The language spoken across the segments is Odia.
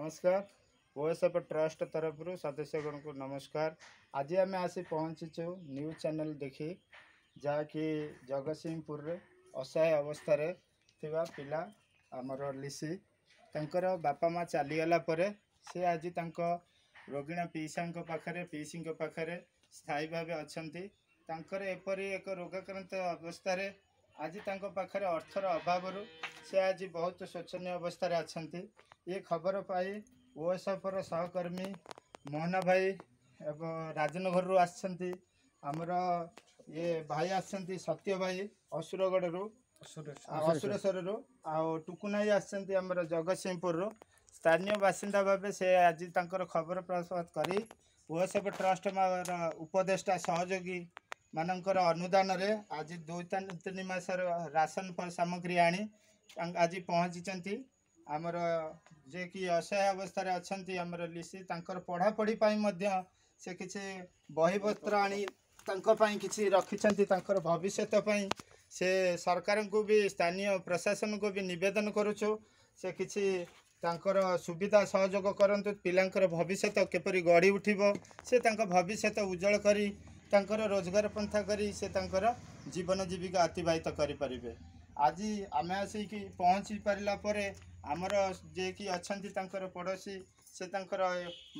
ନମସ୍କାର। ଓଏସ୍ଏଫ୍ ଟ୍ରଷ୍ଟ ତରଫରୁ ସଦସ୍ୟଗଣଙ୍କୁ ନମସ୍କାର। ଆଜି ଆମେ ଆସି ପହଞ୍ଚିଛୁ ନ୍ୟୁଜ୍ ଚ୍ୟାନେଲ୍ ଦେଖି, ଯାହାକି ଜଗତସିଂହପୁରରେ ଅସହାୟ ଅବସ୍ଥାରେ ଥିବା ପିଲା ଆମର ଲିସି, ତାଙ୍କର ବାପା ମା ଚାଲିଗଲା ପରେ ସେ ଆଜି ତାଙ୍କ ରୋଗିଣା ପିଇସାଙ୍କ ପାଖରେ, ପିଇସିଙ୍କ ପାଖରେ ସ୍ଥାୟୀ ଭାବେ ଅଛନ୍ତି। ତାଙ୍କର ଏପରି ଏକ ରୋଗାକ୍ରାନ୍ତ ଅବସ୍ଥାରେ ଆଜି ତାଙ୍କ ପାଖରେ ଅର୍ଥର ଅଭାବରୁ ସେ ଆଜି ବହୁତ ଶୋଚନୀୟ ଅବସ୍ଥାରେ ଅଛନ୍ତି। ଏ ଖବର ପାଇ ଓଏସ୍ଏଫ୍ର ସହକର୍ମୀ ମୋହନା ଭାଇ ଏବଂ ରାଜନଗରରୁ ଆସିଛନ୍ତି, ଆମର ଇଏ ଭାଇ ଆସିଛନ୍ତି ସତ୍ୟ ଭାଇ ଅସୁରଗଡ଼ରୁ, ଅସୁରେଶ୍ୱରରୁ, ଆଉ ଟୁକୁନାଇ ଆସିଛନ୍ତି ଆମର ଜଗତସିଂହପୁରରୁ। ସ୍ଥାନୀୟ ବାସିନ୍ଦା ଭାବେ ସେ ଆଜି ତାଙ୍କର ଖବର ପ୍ରସାର କରି ଓଏସ୍ଏଫ୍ ଟ୍ରଷ୍ଟ ଉପଦେଷ୍ଟା ସହଯୋଗୀ ମାନଙ୍କର ଅନୁଦାନରେ ଆଜି 2 3 ମାସର ରାସନ ସାମଗ୍ରୀ ଆଣି ଆଜି ପହଞ୍ଚିଛନ୍ତି। ଆମର ଯିଏକି ଅସହାୟ ଅବସ୍ଥାରେ ଅଛନ୍ତି ଆମର ଲିସି, ତାଙ୍କର ପଢ଼ାପଢ଼ି ପାଇଁ ମଧ୍ୟ ସେ କିଛି ବହିପତ୍ର ଆଣି ତାଙ୍କ ପାଇଁ କିଛି ରଖିଛନ୍ତି। ତାଙ୍କର ଭବିଷ୍ୟତ ପାଇଁ ସେ ସରକାରଙ୍କୁ ବି, ସ୍ଥାନୀୟ ପ୍ରଶାସନକୁ ବି ନିବେଦନ କରୁଛୁ, ସେ କିଛି ତାଙ୍କର ସୁବିଧା ସହଯୋଗ କରନ୍ତୁ। ପିଲାଙ୍କର ଭବିଷ୍ୟତ କିପରି ଗଢ଼ି ଉଠିବ, ସେ ତାଙ୍କ ଭବିଷ୍ୟତ ଉଜ୍ଜଳ କରି ତାଙ୍କର ରୋଜଗାର ପନ୍ଥା କରି ସେ ତାଙ୍କର ଜୀବନ ଜୀବିକା ଅତିବାହିତ କରିପାରିବେ। ଆଜି ଆମେ ଆସିକି ପହଞ୍ଚି ପାରିଲା ପରେ ଆମର ଯିଏକି ଅଛନ୍ତି ତାଙ୍କର ପଡ଼ୋଶୀ, ସେ ତାଙ୍କର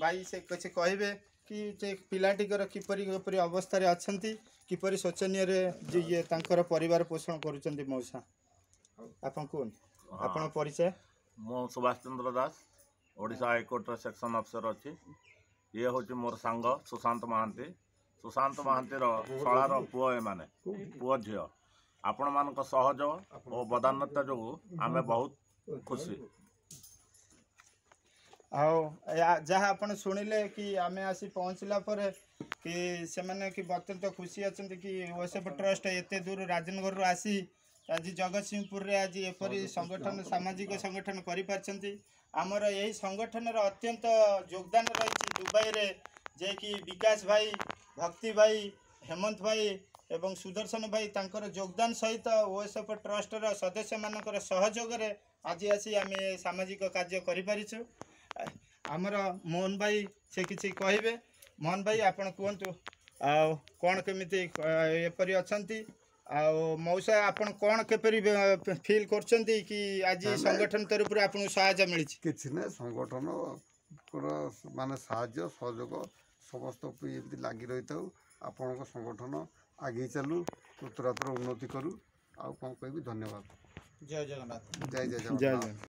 ଭାଇ, ସେ କିଛି କହିବେ କି ସେ ପିଲାଟିଙ୍କର କିପରି କିପରି ଅବସ୍ଥାରେ ଅଛନ୍ତି, କିପରି ଶୋଚନୀୟରେ ଇଏ ତାଙ୍କର ପରିବାର ପୋଷଣ କରୁଛନ୍ତି। ମଉସା, ଆପଣ କୁହନ୍ତୁ, ଆପଣ ପରିଚୟ? ମୁଁ ସୁଭାଷ ଚନ୍ଦ୍ର ଦାସ, ଓଡ଼ିଶା ହାଇକୋର୍ଟର ସେକ୍ସନ୍ ଅଫିସର ଅଛି। ଇଏ ହେଉଛି ମୋର ସାଙ୍ଗ ସୁଶାନ୍ତ ମହାନ୍ତି। ସୁଶାନ୍ତ ମହାନ୍ତିର ଶଳାର ପୁଅ ଏମାନେ, ପୁଅ ଝିଅ। ଆପଣମାନଙ୍କ ସହଯୋଗ ଓ ବଦାନ୍ୟତା ଯୋଗୁଁ ଆମେ ବହୁତ ଖୁସି। ଆଉ ଯାହା ଆପଣ ଶୁଣିଲେ କି ଆମେ ଆସି ପହଞ୍ଚିଲା ପରେ କି ସେମାନେ କି ଅତ୍ୟନ୍ତ ଖୁସି ଅଛନ୍ତି କି ଓଏସ୍ଏଫ୍ ଟ୍ରଷ୍ଟ ଏତେ ଦୂର ରାଜନଗରରୁ ଆସି ଆଜି ଜଗତସିଂହପୁରରେ ଆଜି ଏପରି ସଂଗଠନ, ସାମାଜିକ ସଂଗଠନ କରିପାରିଛନ୍ତି। ଆମର ଏହି ସଂଗଠନର ଅତ୍ୟନ୍ତ ଯୋଗଦାନ ରହିଛି ଦୁବାଇରେ, ଯିଏକି ବିକାଶ ଭାଇ, ଭକ୍ତି ଭାଇ, ହେମନ୍ତ ଭାଇ ଏବଂ ସୁଦର୍ଶନ ଭାଇ, ତାଙ୍କର ଯୋଗଦାନ ସହିତ ଓଏସ୍ଏଫ୍ ଟ୍ରଷ୍ଟର ସଦସ୍ୟମାନଙ୍କର ସହଯୋଗରେ ଆଜି ଆସି ଆମେ ସାମାଜିକ କାର୍ଯ୍ୟ କରିପାରିଛୁ। ଆମର ମୋହନ ଭାଇ ସେ କିଛି କହିବେ। ମୋହନ ଭାଇ, ଆପଣ କୁହନ୍ତୁ ଆଉ କ'ଣ କେମିତି ଏପରି ଅଛନ୍ତି, ଆଉ ମଉସା ଆପଣ କ'ଣ କିପରି ଫିଲ୍ କରୁଛନ୍ତି କି ଆଜି ସଂଗଠନ ତରଫରୁ ଆପଣଙ୍କୁ ସାହାଯ୍ୟ ମିଳିଛି? କିଛି ନାହିଁ, ସଂଗଠନର ମାନେ ସାହାଯ୍ୟ ସହଯୋଗ ସମସ୍ତ ଏମିତି ଲାଗି ରହିଥାଉ। ଆପଣଙ୍କ ସଂଗଠନ ଆଗେଇ ଚାଲୁ, ଉତ୍ତରାତ୍ତର ଉନ୍ନତି କରୁ। ଆଉ କ'ଣ କହିବି, ଧନ୍ୟବାଦ। ଜୟ ଜଗନ୍ନାଥ। ଜୟ ଜୟ ଜଗନ୍ନାଥ।